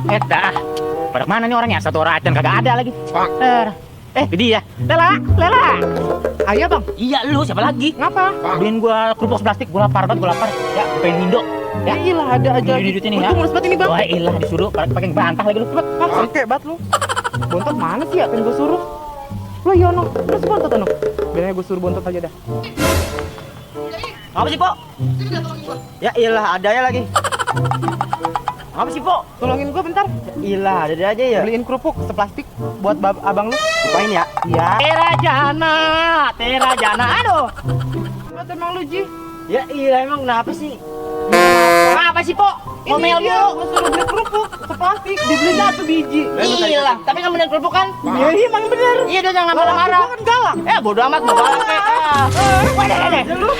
dah. Pada mana nih orangnya? Satu orang acan kagak ada lagi. Itu dia. Lela. Ayah bang, Iya lu, siapa lagi? ngapa? Beliin gua kerupuk plastik, gua lapar banget, gua lapar. Ya, gua pengen Indo. Ya iyalah ada aja. Ini duit ini ya. Untung mulus banget ini bang. Wah, ilah disuruh pakai bantah lagi lu. Cepet, sengke banget lu. Bontot mana sih ya? Kan gue suruh. Lo iya no, terus bontot no. Biasanya gue suruh bontot aja dah. Apa sih, Pok? Ya ilah, ada ya lagi. Apa sih, Pok? Tolongin gue bentar. Ilah, ada aja ya. Beliin kerupuk seplastik buat abang lu. Lupain ya. Iya. Terajana, aduh. Buat emang lu Ji. Ya iya, emang kenapa sih? Apa sih, Pok? Ngomel Ini dia, mulu. gue suruh beli kerupuk seplastik, dibeli 1 biji. Iya, tapi kan bener kerupuk kan? Iya, emang bener. Iya, udah jangan Kalau marah-marah. aku kan galak. Bodo amat, mau galak kayak. Waduh. Lu